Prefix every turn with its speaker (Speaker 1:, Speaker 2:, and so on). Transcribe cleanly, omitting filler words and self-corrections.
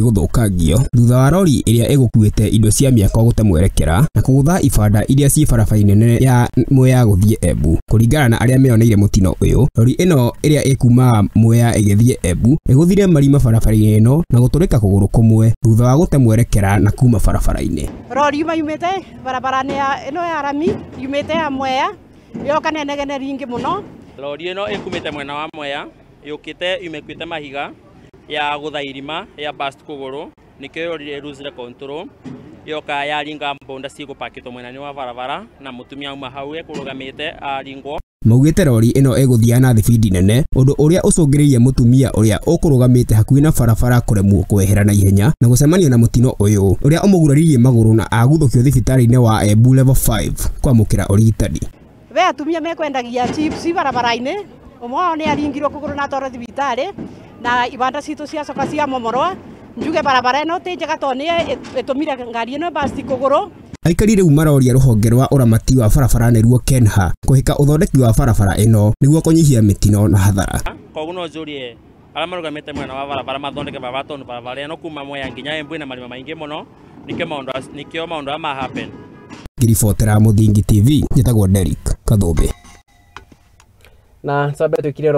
Speaker 1: Gũthũkangio thutha wa rori ĩrĩa ĩgũkuĩte indo cia mĩako gũte mwerekera na kũgũtha ibanda iria ciĩ barabara-inĩ nene ya Mwea gũthiĩ Embu. Kũringana na arĩa meyoneire mũtino ũyũ, rori ĩno ĩrĩa ĩkumaga Mwea ĩgĩthiĩ Embu ĩgũthire marima barabara-inĩ ĩno na gũtũrĩka kũgũrũ kũmwe thutha wa gũte mwerekera na kuma barabara-inĩ.
Speaker 2: Rori yuma yumĩte barabara-inĩ ĩno ya rami yumĩte ya Mwea yoka nenegene ringĩ mũno.
Speaker 3: Rori ĩno ĩkumĩte mwena wa Mwea yũkĩte imekuĩte mahiga ya gũtha irima ya bust kũgũrũ nĩkĩo rori ĩrusire control yoka yaringa mbonda cigũpakĩtwo mwena-inĩ wa barabara na mũtumia auma hau ekũrũgamĩte aringwo.
Speaker 1: Maugĩte rori ĩno ĩgũthiaga na thibindi nene ũndũ ũrĩa ũcũngĩrĩirie mũtumia ũrĩa ũkũrũgamĩte hakuhĩ na barabara kũremwo kwehera na ihenya na gũcemania na mũtino ũyũ ũrĩa ũmũguraririe magũrũ na aguthũkio thibitarĩ-inĩ wa Embu Level 5 kwamũkĩra ũrigitani.
Speaker 2: We atumia mekwendagia chips barabara-inĩ ũmwe wao nĩ aringirwo kũgũrũ na atwarwo thibitarĩ na ibanda citũ ciacoka ciamomorwo. Njuge barabara ĩno ti njega tondũ nĩ ĩtũmire ngari ĩno ĩbasti kũgũrũ.
Speaker 1: Aikari rĩu maroria rũhonge rwa ũramati wa barabara nĩruo KENHA kũhĩka ũthondeki wa barabara ĩno nĩguo kũnyihia mĩtino na hathara.
Speaker 3: Koguo no njũrie arĩa marũgamĩte mwena wa barabara mathondeke barabara tondũ barabara ĩno kuma Mwea nginya Embu ĩna marima maingĩ mũno nĩkĩo maũndũ aya ma happen.
Speaker 1: Ngĩribotera Mũthingi TV, njĩtagwo Derrick Kathũmbĩ.
Speaker 4: Na twambe twĩkire.